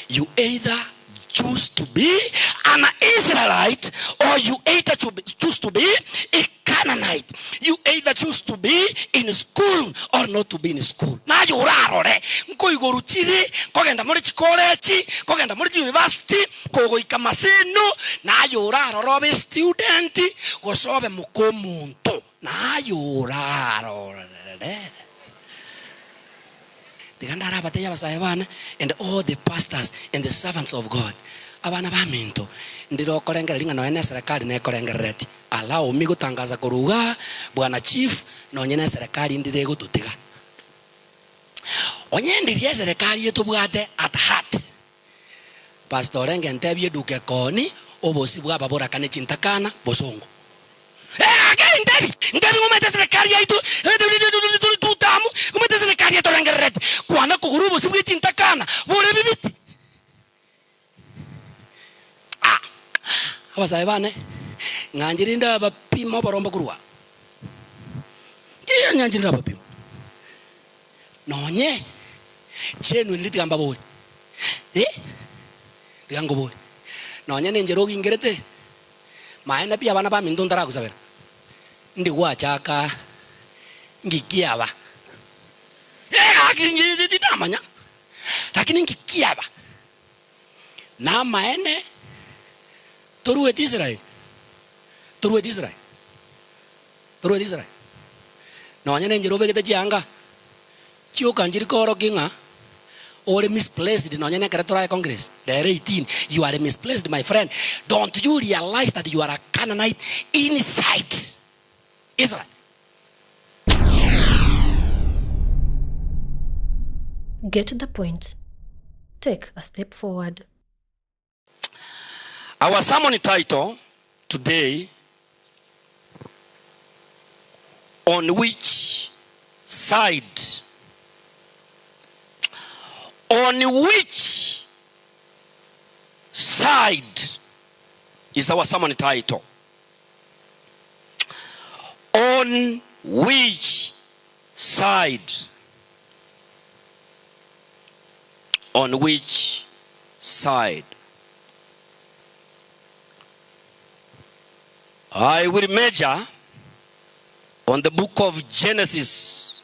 You either choose to be an Israelite or you either choose to be a Canaanite. You either choose to be in school or not to be in school. Naye orarore nkoigoru chire kogenda more chikolechi, kogenda more chiuniversity, kogoika maseno, naye orarore obe estudent gose obe mokomonto. Naye orarore. Tiga ndarabatebie abasae bane, and all the pastors and the servants of God, abana baminto, ndire okorengereria ng'a nonya neserekari nekorengerereti. Allow me gotangaza korwa igaa, Bwana Chief, nonye neserekari ndire egototiga. Onye ndiria eserekari etobwate at heart, Pastor orenge ntebie eduka ekoni, obosi bw'ababoraka ne chintakana, bosongo. Gaki ntebi, ntebi ng'omanyete eserekari yaito tore tutamu, ng'omanyete eserekari etorengerereti kwana kogora obosio bwe chintakana bore bibiti. Ah, abasae bane, ng'anche rende abapima oborombe korwa aa. Eeh, ng'anche rende abapima. Nonye genuinely tiga mbabori, eh, tiga nkobori, nonye na enchera ogingerete. Maene pi abana baminto ntaragosabera, ndi gwachaka ngikiaba. Eh, gaki inche tindamanya, lakini ngikiaba. Namaene torueti Israeli, torueti Israeli, torueti Israeli. Nonye na enchera obegete chianga. Chioka nchiri koorokia ng'a ore misplaced nonye nekero torae congress rero 18 you are misplaced my friend don't you realize that you are a Canaanite inside Israel. Get the point. Take a step forward. Our sermon title today On which side On which side is our sermon title On which side On which side I will major on the book of Genesis.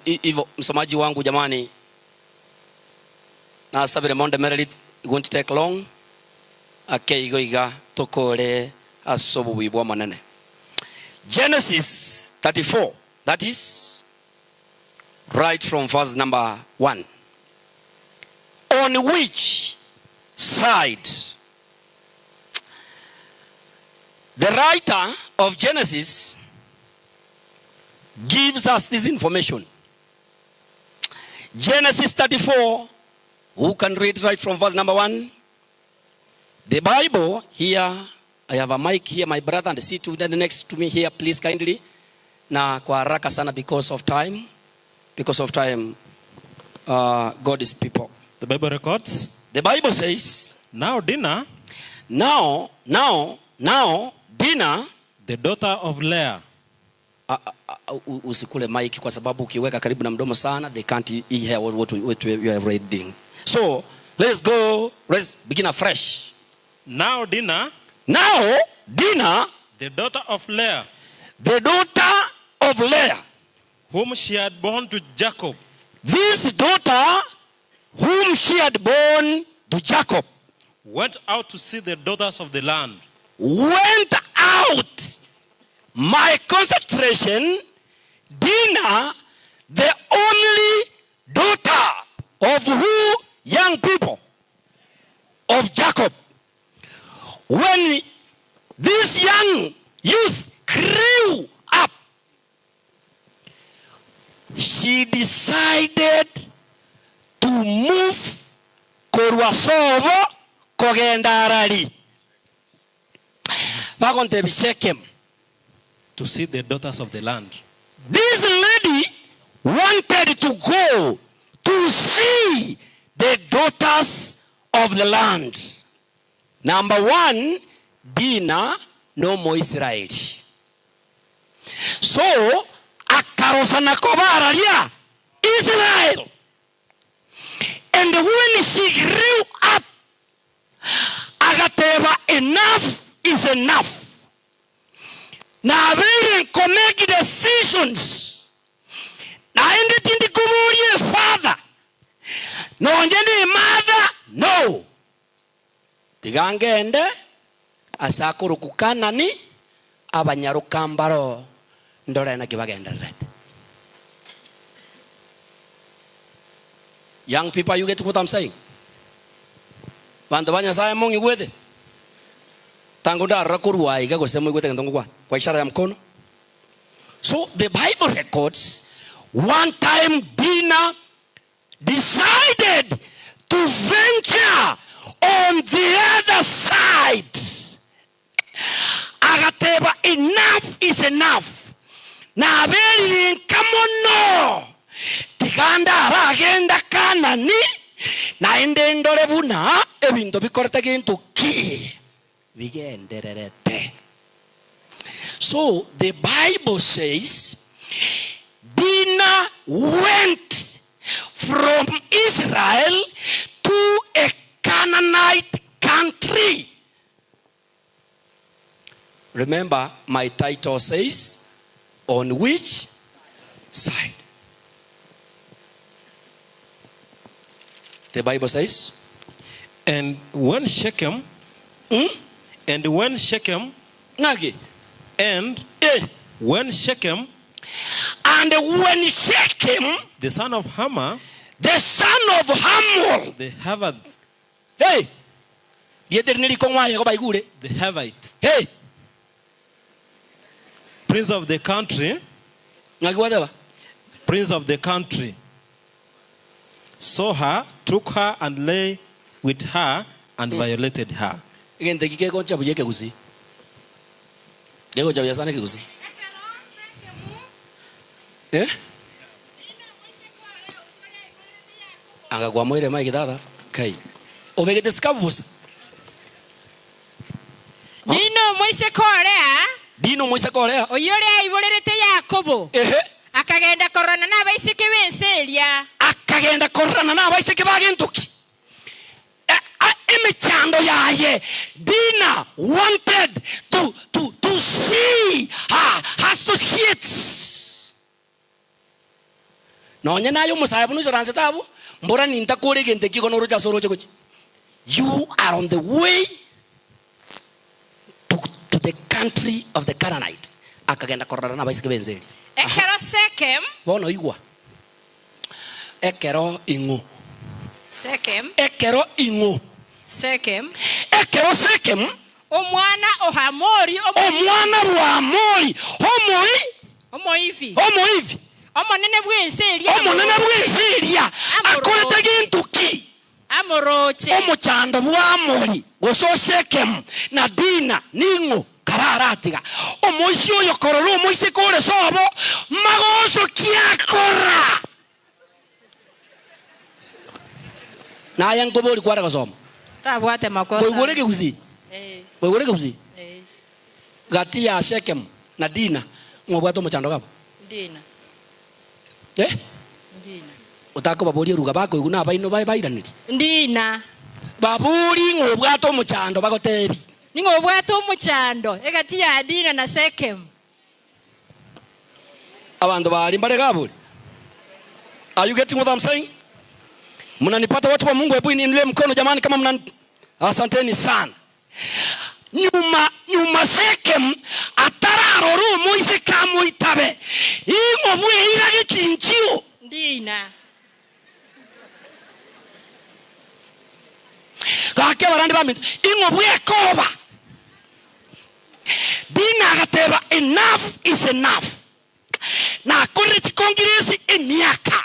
Hivyo msomaji wangu jamani, nasabire mondemereri it won't take long ake igo iga tokore ase obobui bw'Omonene. Genesis 34 that is right from verse number 1. On which side the writer of Genesis gives us this information. Genesis 34, who can read right from verse number 1? The Bible here, I have a mic here, my brother, and sit next to me here, please kindly. Na kwa haraka sana because of time, because of time, uh, God is people. The Bible records. The Bible says, Now Dinah, now, now, now, Dinah, the daughter of Leah, usikule mic kwa sababu ukiweka karibu na mdomo sana they can't hear what, what, what you are reading. So let's go, let's begin afresh. Now Dinah, Now Dinah, the daughter of Leah, the daughter of Leah, whom she had born to Jacob, this daughter whom she had born to Jacob, went out to see the daughters of the land. Went out. My concentration, Dinah, the only daughter of who, young people? Of Jacob. When this young youth grew up, she decided to move korwa sobo kogenda arari. Bagontebia Shechem. To see the daughters of the land. This lady wanted to go to see the daughters of the land. Number one, Dina n'Omoisraeli. So akarosa na koba araria Israel. And when she grew up, Agateba enough is enough. Nabeire nkomake decisions naende tindi koboria efather nonye ne mother no. Tiga ngende ase akorokwa Kanani, abanyaroka mbaro ndore naki bagendererete. Young people, are you getting what I'm saying? Banto ba Nyasaye mong'igwete? Tango ndarora korwa aiga gose moigwete egento ngokwana kwa ishara ya mkono. So the Bible records one time Dinah decided to venture on the other side agateba enough is enough naberire nka mono tiga ndaragenda Kanani naende ndore buna ebinto bikorete gento ki bigendererete. So the Bible says Dinah went from Israel to a Canaanite country. Remember my title says on which side? The Bible says. And when Shechem, and when Shechem, Ng'aki? and Eh. when Shechem, And when Shechem, the son of Hamor, the son of Hamor, the Hivite, hey, rieta eri nerikong'u aye igo baigure, the Hivite, hey, prince of the country, ng'aki gwateba? prince of the country, saw her, took her and lay with her and violated her. Egento eki kegocha buya ekegusii. Kegocha buya sana ekegusii. Eh? Anga kwamoire mic tata. Kai. Obegete sikabu bosa. Dina omoiseke o Lea, Dina omoiseke o Lea. oyio oria aiborerete Yakobo, Ehe. akagenda kororana nabaiseke b'ense eria. Akagenda kororana nabaiseke ba gento ki? Emechando yaye. Dina wanted to, to, to see her associates. Nonye naye omosae buna oisaransete abwo, mbora nintakore egento ekio igo noroche ase oroche gochia. You are on the way to, to the country of the Canaanite. Akagenda kororana nabaiseke b'ense eria. Ekero Sekem. Bono igwa, ekero ing'o? Sekem. Ekero ing'o? Sekem. Ekero Sekem. Omwana o Hamori omoivi. Omwana bw'Amori omoi. Omoivi. Omoivi. Omonene bw'ense eria. Omonene bw'ense eria. Akorete gento ki? Amorooche. Omochando bw'Amori, gose o Shekemu, na Dina, ning'o kararatiga omoisia oyo korora omoiseke ore sobo magoso ki akora? Naye nkobori kware gosoma. Tabwate makosa. Koigure ekegusii? Eh. Koigure ekegusii? Eh. Gati ya Shekemu na Dina ng'o obwate omochando gabo? Dina. Eh? Ndina. Otakobaboria eruga bakoigwa nabaino baye bairaneri. Ndina. Babori ng'a obwate omochando bagotebi. Ning'o obwate omochando egati ya Dina na Sekemu? Abanto baria mbare gabori. Are you getting what I'm saying? Mnanipata watu wa Mungu, hebu niinulie mkono jamani kama mna asanteni sana. Nyuma nyuma Sekemu atararora omoiseke amoitabe, ing'o bweira gechinchio? Ndina. Gaki abarandi baminto, ing'o bwekoba? Dina agateba, Enough is enough. Nakorire chikongiresi emiaka,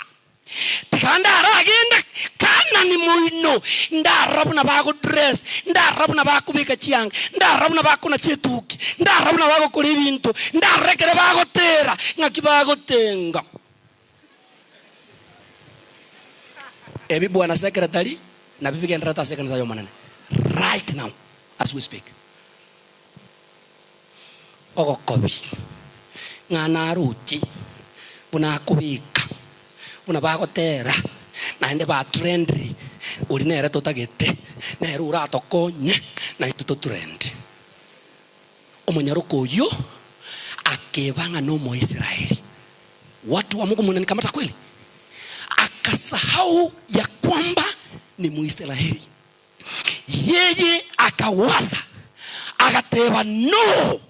tiga ndaragende Kanani moino, ndarora buna bagodress, ndarora buna bakobeka chianga, ndarora buna bakonacha etuki, ndarora buna bagokora ebinto, ndarora ekero bagotera, ng'aki bagotenga. Ebi bwana secretary nabio bigendererete ase ekanisa y'Omonene right now as we speak. Ogokobi, ng'a naroche buna akobeka, buna bagotera, naende ba trendiri. Oria nere totagete, nere oratokonye, naintwe totrend. Omonyaroka oyio akeba ng'a n'Omoisraeli. Watu wa Mungu munanikamata kweli? Akasahau ya kwamba ni Muisraeli. Yeye akagwasa, agateba, No!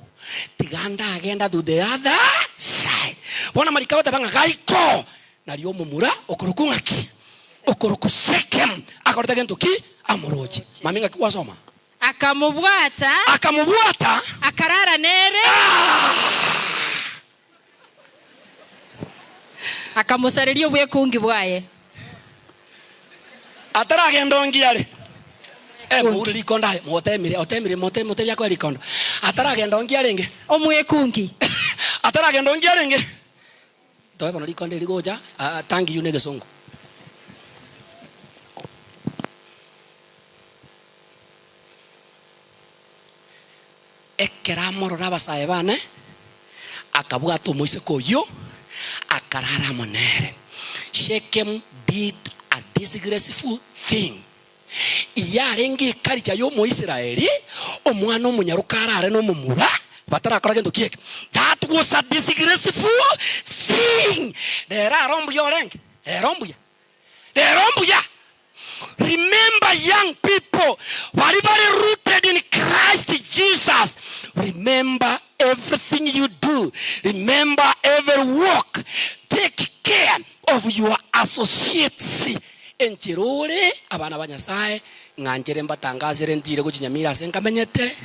Tiga ndagenda to the other side. Bono amariko agoteba ng'a gaiko, nario omomura okorokwa ng'aki? Okorokwa Shekemu akorete gento ki? Amoroche. Mami ng'aki gwasoma? Akamobwata. Akamobwata. Akarara nere. Akamosareria obwekungi bwaye. Ataragenda ongi are. Eh, moure rikondo aye, motemire, otemire, mote, motebi akoe rikondo. Ataragenda ongi arenge. Omwekungi. Ataragenda ongi arenge. Toe bono rikondo eri gocha, ah, thank you negesongo. Ekero amorora abasae bane, akabwata omoiseke oyio, akarara amo nere. Shechem did a disgraceful thing. Iyarenge ekaricha y'Omoisraeli, omwana omonyaroka arare nomomura, batarakora gento kieke. That was a disgraceful thing. Rero aro mbuya orenge? Rero mbuya? Rero mbuya? Remember young people baria bare rooted in Christ Jesus, remember everything you do, remember every walk, take care of your associates. Enchera ore abana ba Nyasaye, ng'a nchere mbatangasere ntire gochia Nyamira ase nkamenyete,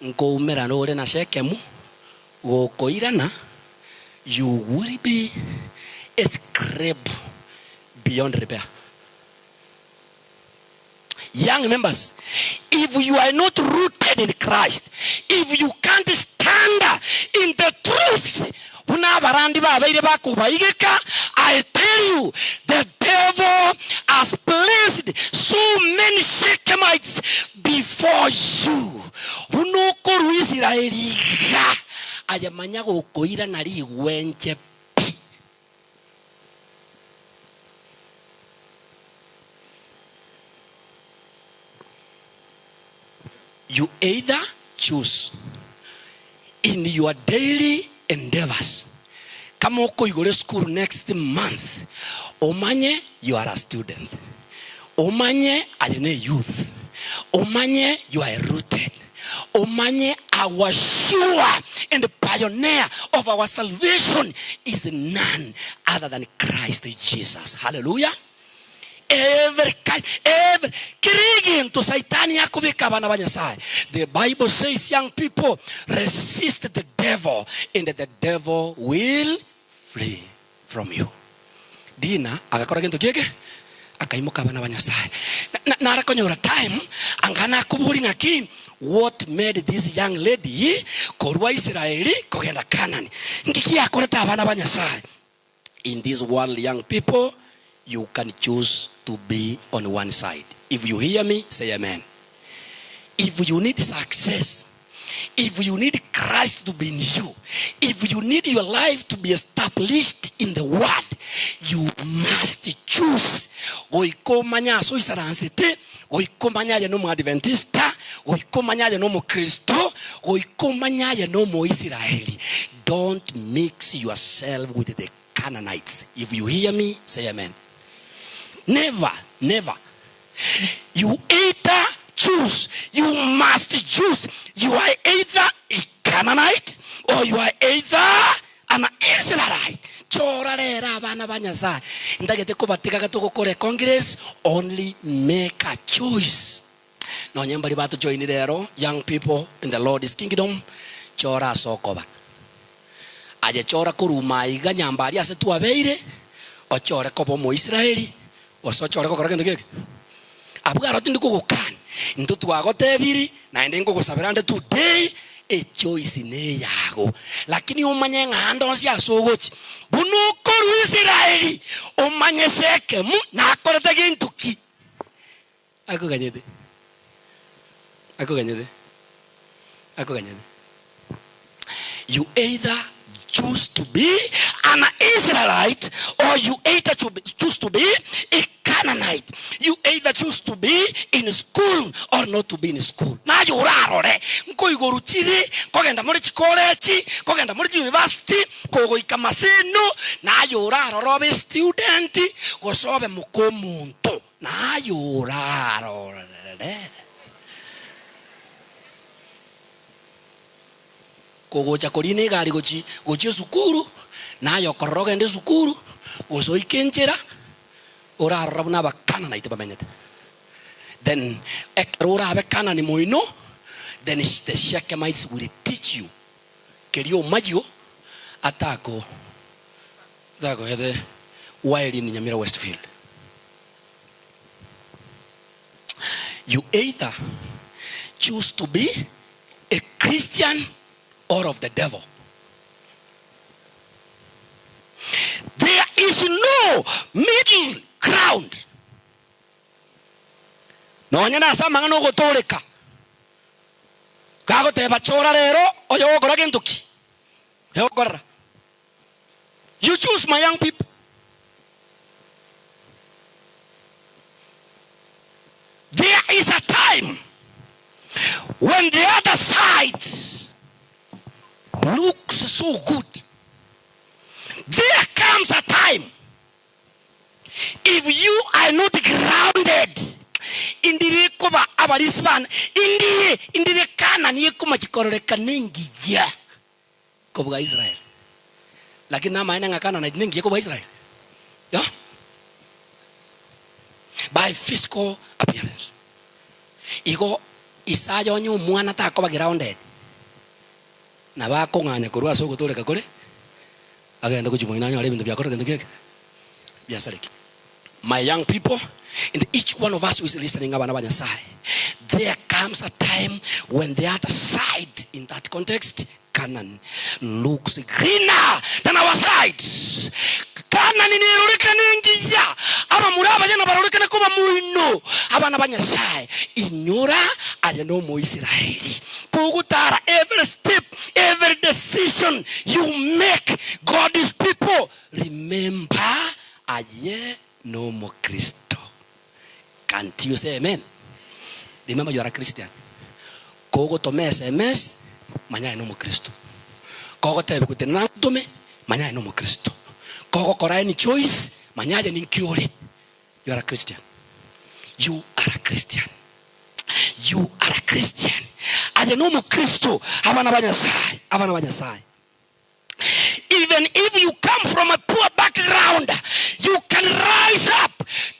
nkoumerana ore na Shekemu, gokoirana, you will be a scrap beyond repair. Young members, if you are not rooted in Christ, if you can't stand in the truth, buna abarandi babeire bakobaigeka, I tell you, the devil has placed so many Shechemites before you. Buna okorwa Israeli iga, aye manya gokoirana rigwenche pi. You either choose in your daily endeavours kama okoigora esukuru next month omanye you are a student, omanye aye ne youth, omanye you are rooted. Omanye our sure and pioneer of our salvation is none other than Christ Jesus. Hallelujah. Every kind, every kera egento Saitani akobeka abana ba Nyasaye. The Bible says young people resist the devil and the devil will flee from you. Dina agakora gento kieke, akaimoka abana ba Nyasaye. Na, nare konyora time, anga nakobori ng'aki, what made this young lady korwa Israeli kogenda Canaan? Nki kiakorete abana ba Nyasaye? In this world young people, you can choose to be on one side. If you hear me, say amen. If you need success, if you need Christ to be in you, if you need your life to be established in the word, you must choose. Goika omanye ase oisaransete, goika omanye aye nomoadventista, goika omanye aye nomokristo, goika omanye aye nomoisraeli. Don't mix yourself with the Canaanites. If you hear me, say amen. Never, never. You either choose, you must choose. You are either a Canaanite or you are either an Israelite. Chora rero abana ba Nyasaye. Ntagete kobatiga togokora econgress, only make a choice. Nonye mbari batojoini rero, young people in the Lord's kingdom, chora ase okoba. Aye chora koruma aiga nyamba aria ase twabeire, ochore koba Omoisraeli, Gose ochore gokora gento geke? Abwo aro tindi kogokania, intwe twagotebiri, naende nkogosabera nde today, echoice neyago. Lakini omanye ng'a ande onsi ase ogochia, buna okorwa Israeli, omanye Shekemu nakorete gento ki. Akoganyete, akoganyete, akoganyete. You either choose to be an Israelite or you either choose to be a. Canaanite. You either choose to be in school or not to be in school. Naye orarore nkoigoru chire, nkogenda more chikolechi, nkogenda more chiuniversity, kogoika maseno, naye orarore obe student, gose obe moka omonto. Naye orarore. Kogocha korina egari gochi gochia esukuru, naye okorora ogende esukuru, gose oike enchera, orarora buna Abakananaiti bamenyete. Then ekero orabe Kanani moino, then the Shechemites will teach you keria omayio atako atakoete while in Nyamira Westfield. You either choose to be a Christian or of the devil. There is no middle ground. Nonya nase amang'ana ogotooreka, gagoteba chora rero oyogokora gento ki? Egokorera. You choose my young people. There is a time when the other side looks so good. There comes a time if you are not grounded indire koba abarisi bane indire indire Kanani ekomachi kororekana engiya kobua Israel. Lakini namaene ng'a Kanani nengiya kobua Israel? Yeah. By physical appearance. Igo Isaya onye omwana takoba grounded, nabo akong'anya korwa ase ogotooreka kore, agende gochia moino anyore ebinto biakorire gento kieke biasareke. My young people and each one of us who is listening abana ba Nyasaye, there comes a time when the other side in that context, Canaan, looks greener than our side. Canaan nerorekane engiya, abamura abaye nabarorekane koba moino. Abana ba Nyasaye, inyora aye nomoisraeli. Kogotara every step, every decision you make, God's people, remember Aye nomokristo. Can't you say amen? Remember you are a Christian. Kogotoma sms manya aye nomokristo. Kogotebia gotenena ngotome manya aye nomokristo. Kogokora any choice manya aye ninki ore. You are a Christian. You are a Christian. You are a Christian. Aye nomokristo. Abana ba Nyasaye. Abana ba Nyasaye. Even if you come from a poor background, you can rise up.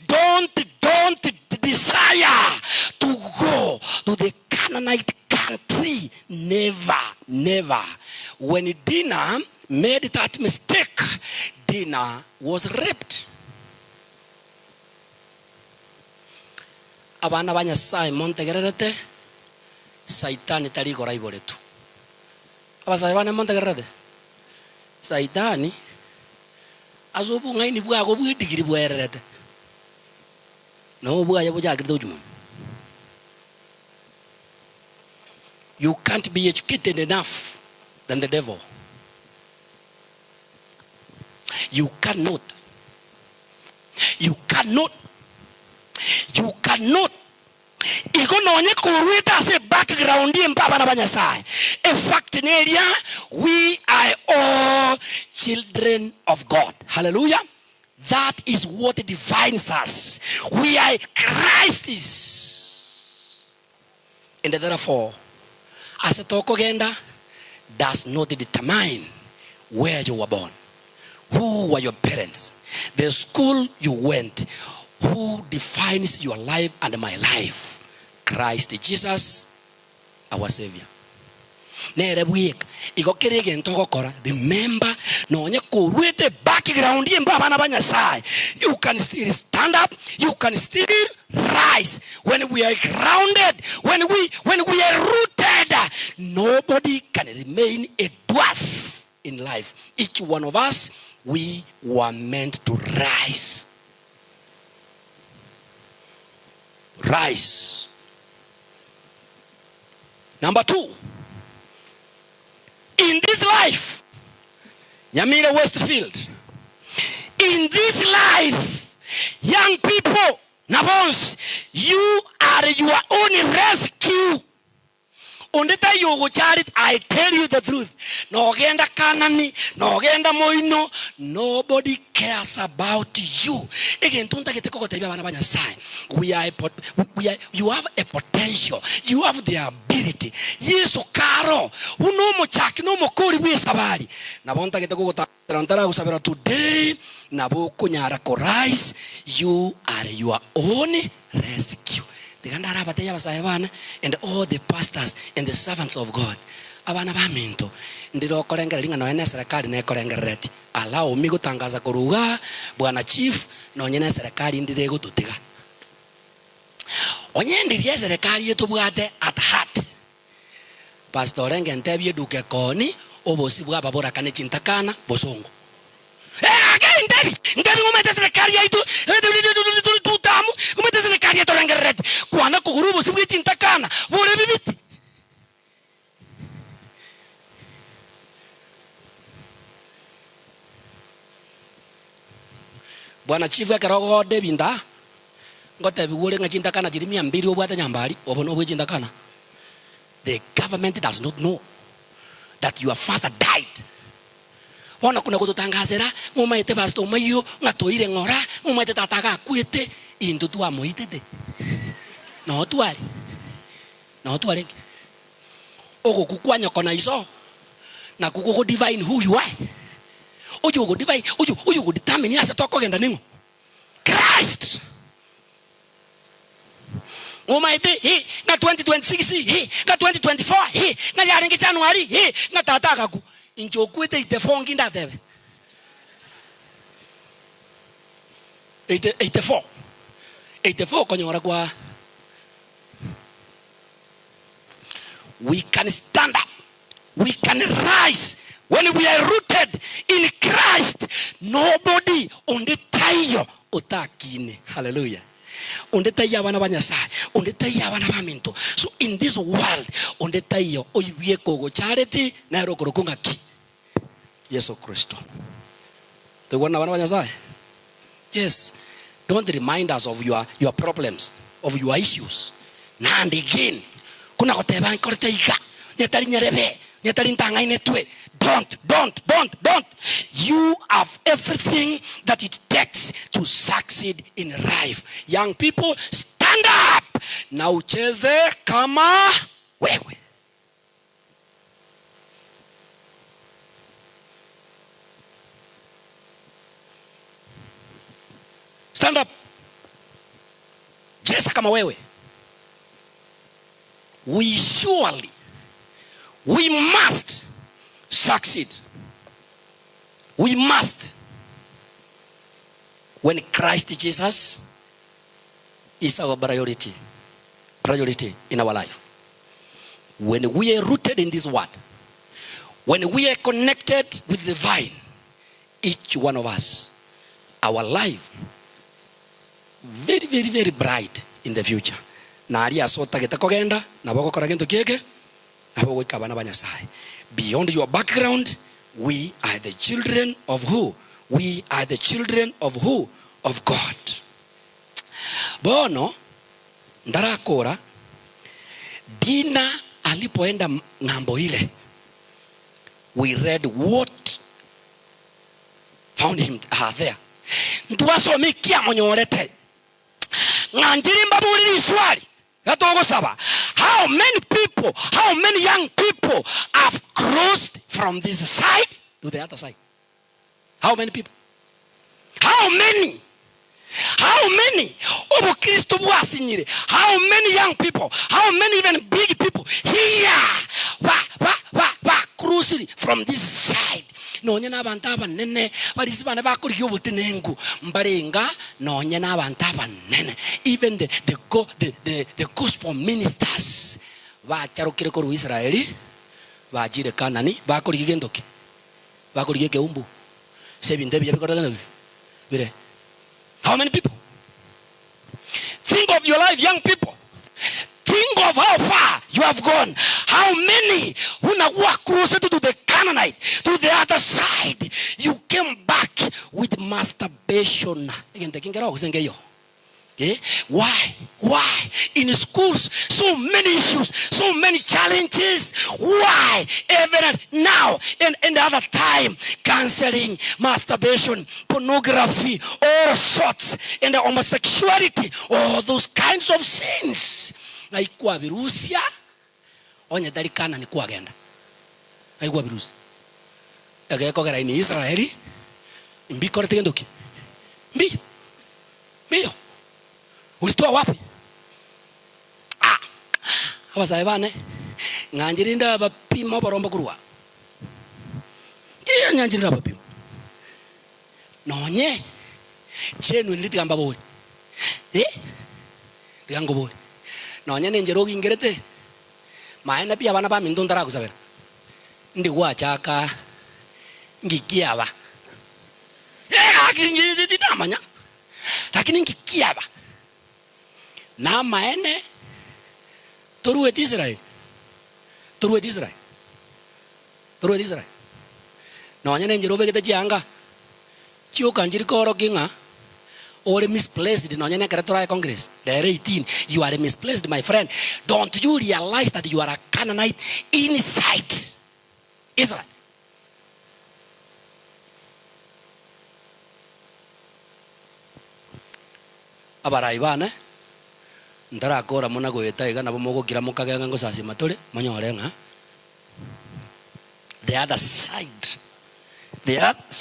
Don't, don't desire to go to the Canaanite country. Never, never. When Dinah made that mistake, Dinah was raped. Abana ba Nyasaye montegererete, Saitani tari igoro aiboretwe. Abasae bane montegererete, Saitani ase obong'aini bwago bw'edigiri bwererete, na obwaye bochakirete gochia monwe. You can't be educated enough than the devil. You cannot. You cannot. You cannot. Igo nonye korwete ase ebackground embe abana ba Nyasae, efact neria we are all children of God. Hallelujah. That is what defines us. We are Christ's. And therefore, ase tokogenda does not determine where you were born, who were your parents, the school you went, who defines your life and my life, Christ Jesus our Saviour. Nere bweka. Igo kera egento ogokora, remember nonye korwete background embe abana ba Nyasaye, you can still stand up, you can still rise. When we are grounded, when we, when we are rooted, nobody can remain a dwarf in life. Each one of us, we were meant to rise. Rise. Number 2, in this life, Nyamira Westfield, in this life, young people, Na bonsi, you are your own rescue. Onde taiyo ogocharit, I tell you the truth, nogenda Kanani, nogenda moino, nobody cares about you. Egento ntagete kogotebia abana ba Nyasaye, we are a pot, we are, you have a potential, you have the ability. Yeso karo buna omochaki na omokori bw'esabari, nabo ntagete kogotang'anera ntaragosabera today, nabo okonyara ko rise, you are your own rescue. Tiga ndarabatebie abasae bane and all the pastors and the servants of God, abana baminto, ndire okorengereria ng'a nonya neserekari nekorengerereti. Allow me gotangaza korwa igaa, Bwana Chief, nonye neserekari ndire egototiga. Onye ndiria eserekari etobwate at heart, Pastor orenge ntebie eduka ekoni, obosi bw'ababoraka ne chintakana, bosongo. Eh, ake ntebi, ntebi ng'omanyete eserekari yaito, tore tutamu, ng'omanyete eserekari etorengerereti kwana kogora obosi bwe chintakana bore bibiti. Bwana chief ekero ogoda ebinto aa, ngotebiwa ore ng'a chintakana chiria mia mbiri obwate nyambari, obo nobwe chintakana. The government does not know that your father died. Bono kona gototangasera, ng'omaete pastor omayio, ng'a toire ng'ora, ng'omaete tata agakwete, intwe twamoitete. Noo tware, noo twarenge. Ogokwa kwa nyoko na iso, nakwo gogo define who you are. Oyo ogo define, oyo oyo ogo determine ase tokogenda ning'o? Christ. Ng'omaete hi, ng'a 2026 hi, ng'a 2024 hi, ng'a yarenge January hi, ng'a tata agakwa. Inche okwete 84 nki ndatebe? 80 84 84 okonyora kwa We can stand up, we can rise when we are rooted in Christ. Nobody onde taiyo otakine. Hallelujah. Onde taiyo abana ba Nyasaye, onde taiyo abana baminto. So in this world onde taiyo oibweka ogochareti nere okorokwa ng'aki? Yeso Kristo. Toigwane nabana ba Nyasaye? Yes, don't remind us of your, your problems, of your issues. Nande again, kona goteba nkorete iga, nyetari nyerebe, nyetari ntang'ainetwe. Don't, don't, don't, don't. You have everything that it takes to succeed in life. Young people, stand up na ucheze kama wewe. Stand up. Cheza kama wewe. We surely, we must succeed. We must. When Christ Jesus is our priority, priority in our life. When we are rooted in this word, when we are connected with the vine, each one of us, our life very very very bright in the future. Na aria ase otagete kogenda, nabo ogokora gento kieke, nabo ogoika abana ba Nyasaye. Beyond your background, we are the children of who? We are the children of who? Of God. Bono ndarakora, Dina alipoenda ng'ambo ile, we read what found him her there. Ntwasoma eki amonyorete. Ng'a nchire mbabore riswali gatogosaba, how many people, how many young people have crossed from this side to the other side? How many people? How many? How many? Obokristo bwasinyire. How many young people? How many even big people here ba ba ba ba cruised from this side? Nonye na abanto abanene barisi bane bakorigia obotenenku mbarenga nonye na abanto abanene even the the go the the the gospel ministers bacharokire korwa Israeli bachire Kanani bakorigia gento ki? Bakorigia ekeumbu ase ebinto ebiya bikorete ki? Bire. How many people? Think of your life young people. Think of how far you have gone. How many buna gwakrosete to the Canaanite, to the other side. You came back with masturbation. Egento eki nkero gose nkeiyo? Eh, why? Why? In schools, so many issues, so many challenges. Why? Even now and, and the other time, counseling, masturbation, pornography, all sorts, and homosexuality, all those kinds of sins. Ng'ai kwabirusia onye tari Kanani kwagenda? Ng'ai kwabirusia? Egekogera in Israeli mbikorete gento ki? Mbiyo. Mbiyo. Ulitoa wapi? Ah, abasae bane, ng'anche rinde abapima oborombe korwa aa. Ee, ng'anche rinde abapima. Nonye genuinely tiga mbabori, eh, tiga nkobori, nonye na enchera ogingerete, maene pi abana baminto ntaragosabera, ndi gwachaka ngikiaba. Eh, gaki inche tindamanya, lakini ngikiaba. Namaene toruete Israeli, toruete Israeli, toruete Israeli. Nonya nenchera obegete chianga, chioka nchiri koorokia ng'a ore misplaced nonya nekero torae congress rero 18, you are misplaced my friend, don't you realize that you are a Canaanite inside Israel? Abarai bane, ntarakora muna goeta iga nabo mogokira mokage ng'a ngosasima tore, monyore ng'a the other side, the others,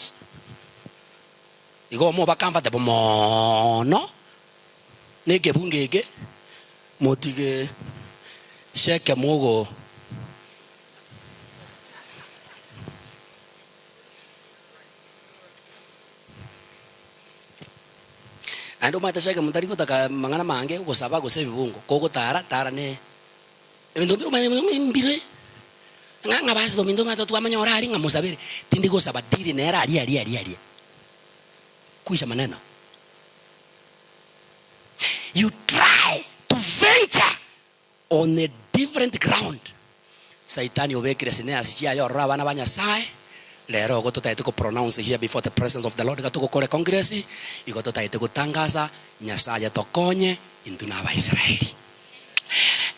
igo moba comfortable mono na ekebungo eke, motige Shekemu ogo. Naende omanyete Shekemu tari gotaka amang'ana mange, ogosaba gose ebibungo, kogotara, tara ne ebinto mbire omanyete mbire ng'a ng'a basi ominto ng'a twamanyora aria ng'a mosabere, tindi gosaba deal nere aria aria aria aria. Kwisha maneno. You try to venture On a different ground, Saitani obekire snares chiaye ororo abana ba Nyasae, rero igo totaete ko pronounce here before the presence of the Lord iga togokora econgress, igo totaete gotangasa, Nyasaye tokonye intwe na Abaisraeli.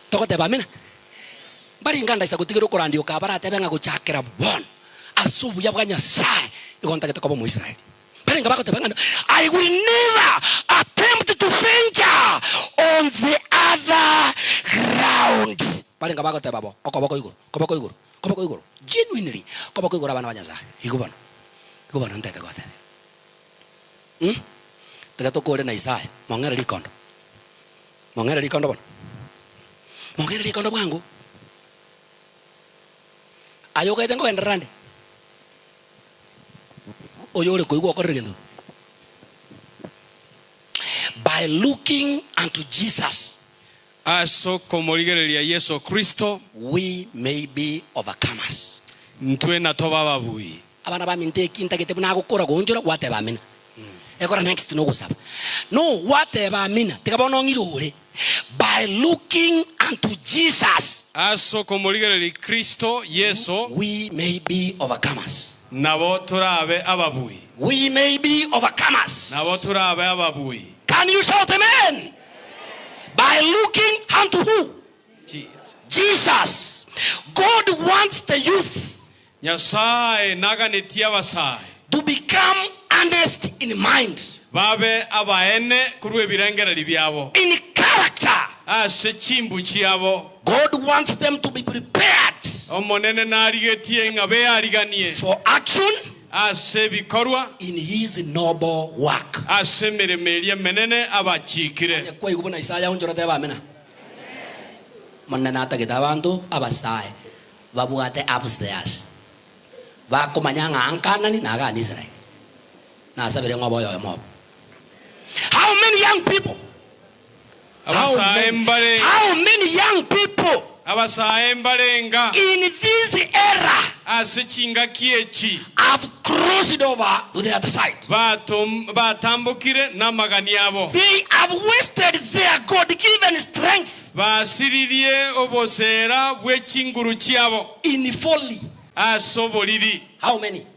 Togoteba amina? Mbarenge andaisa gotigera okorandia oka baratebe ng'a gochakera bono ase obuya bwa Nyasaye igo ntagete koba Omoisraeli. Barenge bagoteba ng'a, I will never attempt to venture on the other ground. Barenge bagoteba bo, okoboko igoro, koboko igoro, koboko igoro, genuinely, koboko igoro abana ba Nyasaye. Igo bono, igo bono ntete gotebia. Mh, tiga tokore na Isaya, mong'ere rikondo, mong'ere rikondo bono, mong'ere rikondo bwango. Aye ogaete nkogenderera nde? Oyore koigwa okorire gento ki? By looking unto Jesus. Ase okomorigereria Yeso Kristo. We may be overcomers. Ntwe natobe ababui. Abana baminto eki ntagete buna agokora goonchora gwateba amina. Ekora next nogosaba. No gwateba amina tiga bono ong'ire ore. By looking unto Jesus. Ase okomorigereria Kristo Yeso. We may be overcomers. Nabo torabe ababui. We may be overcomers. Nabo torabe ababui. Can you shout amen? By looking unto who? Jesus. Jesus. God wants the youth. Nyasae naganetie abasae. To become earnest in mind. Babe abaene korwa ebirengererio biabo. In character. Ase chimbu chiabo. God wants them to be prepared. Omonene narigetie ng'a beariganie. For action. Ase ebikorwa. In his noble work. Ase emeremo eria emenene abachiikire. Onye kwaigwa buna Isaya onchorete ebe amina. Omonene natagete abanto abasae Babwate upstairs, bakomanya ng'a Nkanani na agane Israel. Nasabire ng'a obe oyomo obo. How many young people? How Abasae many, mbare. how many young people Abasae mbarenga. in this era Ase chingaki echi. have crossed over to the other side? Batom, batambokire namagani abo. They have wasted their God-given strength. Basiririe oboseera bwe chinguru chiabo. In folly. Ase oboriri. How many?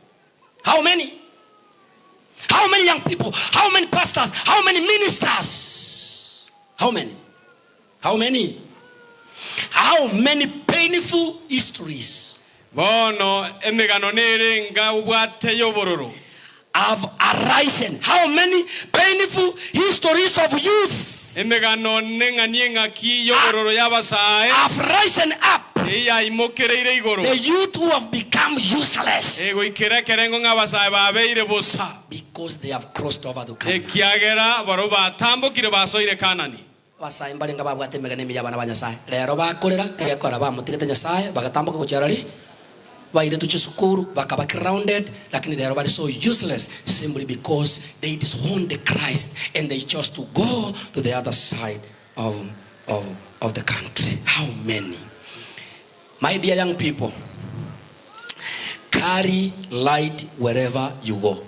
How many? How many young people? How many pastors? How many ministers? How many? How many? How many painful histories. Bono emegano nere enga obwate y'obororo. Have arisen? How many painful histories of youth. Emegano neng'ani eng'aki y'obororo y'abasae. Have risen up. Eyaimokereire igoro. The youth who have become useless. Egoikera ekerengo ng'a abasae babeire bosa. Because they have crossed over to Canaan. Ekiagera barabwo batambokire basoire Kanani. Abasae mbarenge babwate emegeno emiya abana ba Nyasae. Rero bakorera egekora bamotigete Nyasae, bagatamboka gochia arari, bairetwe chisukuru, bakaba grounded, lakini rero bare so useless simply because they disowned Christ and they chose to go to the other side of, of, of the country. How many? My dear young people, carry light wherever you go.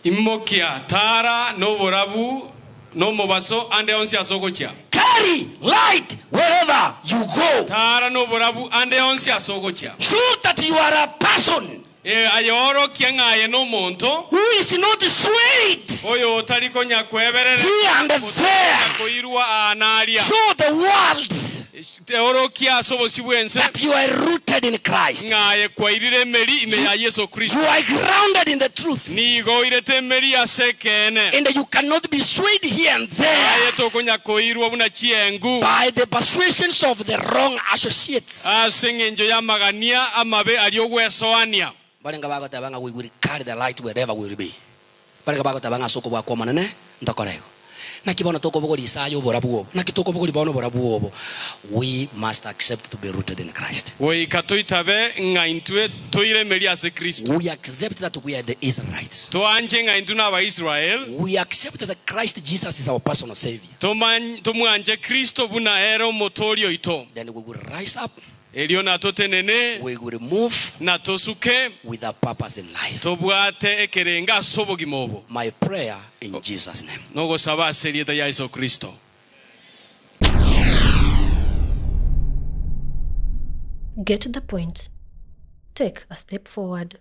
Imokia tara noborabu nomobaso ande onsi ase ogochia. Carry light wherever you go. Tara noborabu ande onsi ase ogochia. Show that you are a person. Aye orokia ng'a aye nomonto. Who is not swayed. Oyo otari konya kweberereka. Here and there. Otokonya koirwa aa na aria. Show the world. Orokia ase obosio bw'ense. That you are rooted in Christ. Ng'a aye kwairire emeri ime ya Yeso Kristo. You are grounded in the truth. Nigo oirete emeri ase ekeene. And you cannot be swayed here and there. Aye tokonya koirwa buna chiengu. By the persuasions of the wrong associates. Ase engencho y'amagania amabe aria ogwesoania. Barenge bagoteba ng'a we will carry the light wherever we will be. Barenge bagoteba ng'a ase okobua kw'Omonene ntokore igo. Naki bono tokobogoria Isaya oborabu obo? Naki tokobogoria bono oborabu obo? We must accept to be rooted in Christ. Goika toitabe ng'a intwe toiremerie ase Kristo. We accept that we are the Israelites. Toanche ng'a intwe n'Abaisrael. We accept that Christ Jesus is our personal Saviour. Tomwanche Kristo buna ere Omotooria oito. Then we will rise up. Erio natotenene. We will move. Natosuke. With a purpose in life. Tobwate ekerengo ase obogima obo. My prayer in Jesus name. Nogosaba ase erieta ria Yeso Kristo. Get the point. Take a step forward.